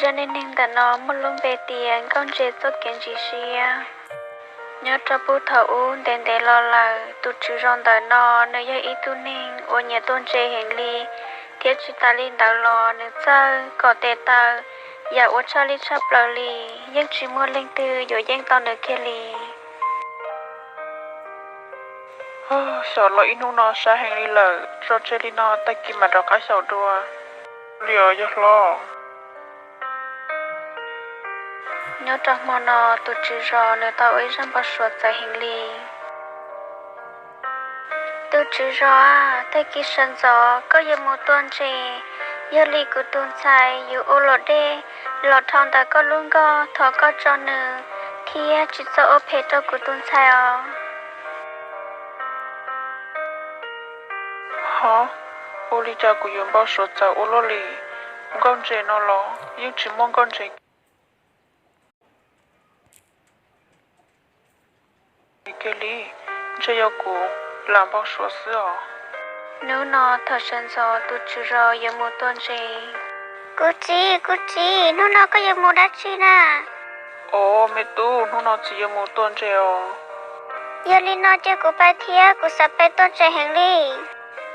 Zaj neej neeg ntawm no muaj lub npe tias Nkauj Ntse txoj kev ntsis siab. Nyob rau puag thaum ub ntev ntev los lawm, tus tswv zos ntawm no nws yog ib tug neeg uas nyiam tuaj ntses heev li, thiab tsis tas li ntawd los nws txawj kom tes taw yam uas tshaj li tshaj plaws li, yeej tsis muaj leej twg yuav yeej tau nws kiag li. Xyaum los ib hnub no sab heev li lawm, tso tseg li no tag kis mam rov qab xyaum dua. Li os yawg hlob. Nyob rau hmo no tus tswv zos nws tau ua ib zaj npau suav txawv heev li. Tus tswv zos, tag kis sawv ntxov koj yuav mus tua ntses, yog li kuv tus ntxhais yuav ua luam dej los dhau ntawm koj lub nkoj thov koj tso nws, thiab tsis txhob ua phem rau kuv tus ntxhais os. Ho, ua li cas kuv yuav npau suav txawv ua luaj li? Nkauj ntses no los yeej tsis muaj nkauj ntses kiag li, ntshe yog kuv lam npau suav xwb os. Hnub no thaum sawv ntxov tus tswv zos yuav mus tua ntses. Kuv txiv, kuv txiv, hnub no koj yuav mus dab tsi na? Os me tub, hnub no txiv yuav mus tua ntses os. Yog li no ces kuv pais thiab, kuv xav pais tua ntses heev li.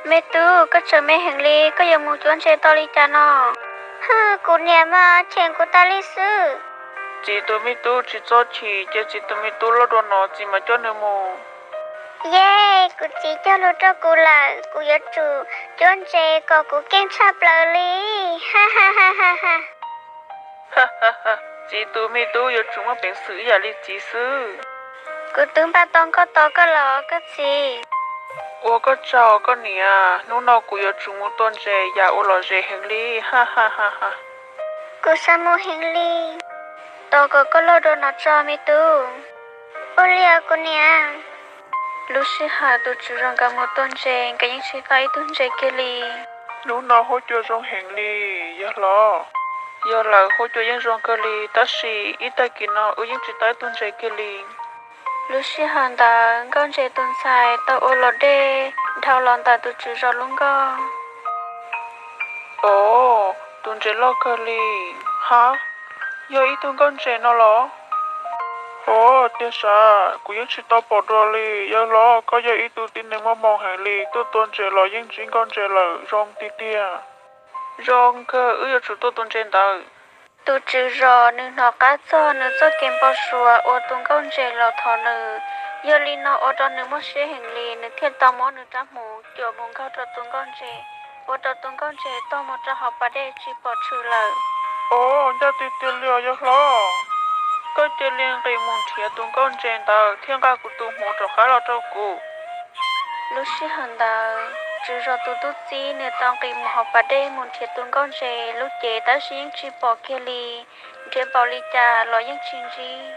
Me tub, koj tseem me heev li, koj yuav mus cuab ntses tau li cas no? Hwm, kuv niam mas cheem kuv tas li xwb. Txiv tus me tub tsis txhob chim, cia txiv tus me tub loj dua no txiv mam coj nws mus. Yes, kuv txiv cog lus rau kuv lawm, kuv yuav tsum cuab ntses kom kuv keej tshaj plaws li. Ha ha ha ha ha. Txiv tus me tub yuav tsum muaj peev xwm ib yam li txiv xwb. Kuv twb npaj tau nkoj tos koj los koj txiv. Ua koj tsaug koj niam, hnub no kuv yuav tsum mus tua ntses yam uas lom zem heev li. Ha ha ha ha. Kuv xav mus heev li. Tos kom koj loj dua no tso me tub. Ua li os kuv niam. Lub sij hawm tus tswv zos nkawd mus tua ntses nkawd yeej tsis tau ib tug ntses kiag li. Hnub no huab cua zoo heev li, yawg hlob. Yog lawm, huab cua yeej zoo kawg li, tab sis ib tag kis no wb yeej tsis tau ib tug ntses kiag li. Lub sij hawm ntawd nkauj ntses tus ntxhais tau ua luam dej dhau los ntawm tus tswv zos lub nkoj. Os, tus ntses loj kawg li. Ha, yog ib tug nkauj ntses no los? Os, tiag sav, kuv yeej tsis tau pom dua li. Yawg hlob, koj yog ib tug tib neeg muaj hmoo heev li, tuaj tua ntses los yeej ntsib nkauj ntses lawm, zoo tiag tiag. Zoo kawg, wb yuav tsum tuaj tua ntses ntawd. Tus tswv zos nws hnov qab txog nws txoj kev npau suav uas tus nkauj ntses los thov nws, yog li no ua rau nws muaj siab heev li, nws thiaj tau muab nws rab hmuv cuam mus nkaug rau tus nkauj ntses, ua rau tus nkauj ntses tuag mus rau hauv pas dej tsis pom tshwm lawm. Os, ncaj tiag tiag li os yawg hlob. Koj cia li nqis mus nrhiav tus nkauj ntses ntawd thiab nqa kuv tus hmuv rov qab los rau kuv. Lub sij hawm ntawd tswv zos tus tub txib nws tau nqis mus hauv pas dej mus nrhiav tus nkauj ntses lub cev tab sis yeej tsis pom kiag li, nrhiav npaum li cas los yeej tsis ntsib.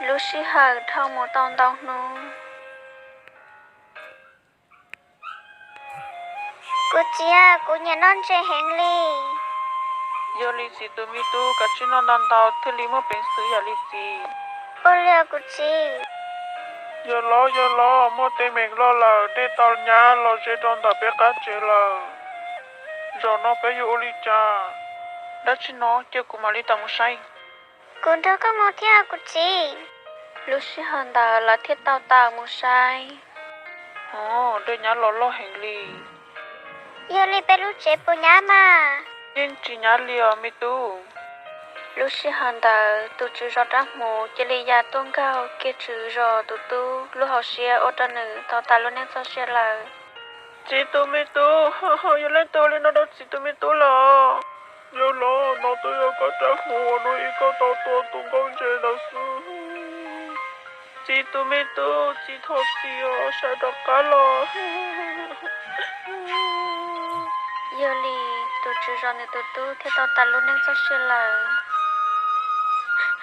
Lub sij hawm dhau mus tau ntau hnub. Kuv txiv, kuv nyiam noj ntses heev li. Yog li txiv tus me tub, kav tsij noj ntau ntau thiaj li muaj peev xwm yam li txiv. Ua li os kuv txiv. Yawg hlob, yawg hlob, muaj teeb meem loj lawm, dej tau nyab los ze rau ntawm peb qab tsev lawm. Zaum no peb yuav ua li cas? Dab tsi no, cia kuv mam li tawm mus saib. Kuv nrog koj mus thiab kuv txiv. Lub sij hawm ntawd lawv thiaj tau tawm mus saib. Os, dej nyab los loj heev li. Yog li peb lub tsev puas nyab mas? Yeej tsis nyab li os me tub. Lub sij hawm ntawd tus tswv zos rab hmuv cia li ya tuaj nkaug kiag tswv zos tus tub lub hauv siab ua rau nws tau tas lub neej txoj sia lawm. Txiv tus me tub, yog leej twg ua li no rau txiv tus me tub lawm? Yawg hlob, no twb yog koj rab hmuv uas hnub ib koj tau tua tus nkauj ntses ntawd xwb. Txiv tus me tub, txiv thov txiv os, sawv rov qab los. Yog li tus tswv zos nws tus tub thiaj tau tas lub neej txoj sia lawm.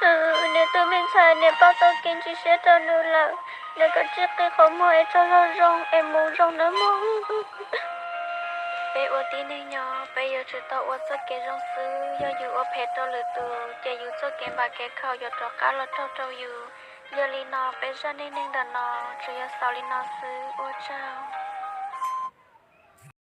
Nws tus me ntxhais, nws pom tau kev ntsis siab rau nws lawm, nws kav tsij qi qhov muag es tso zog zoo es mus zoo nawb mog. Peb ua tib neeg nyob peb yuav tsum tau ua txoj kev zoo xwb, yog yus ua phem rau lwm tus ces yus txoj kev npam kev khaum yuav rov qab los raug rau yus. Yog li no peb zaj neej neeg ntawm no tsuas yog xaus li no xwb, ua tsaug.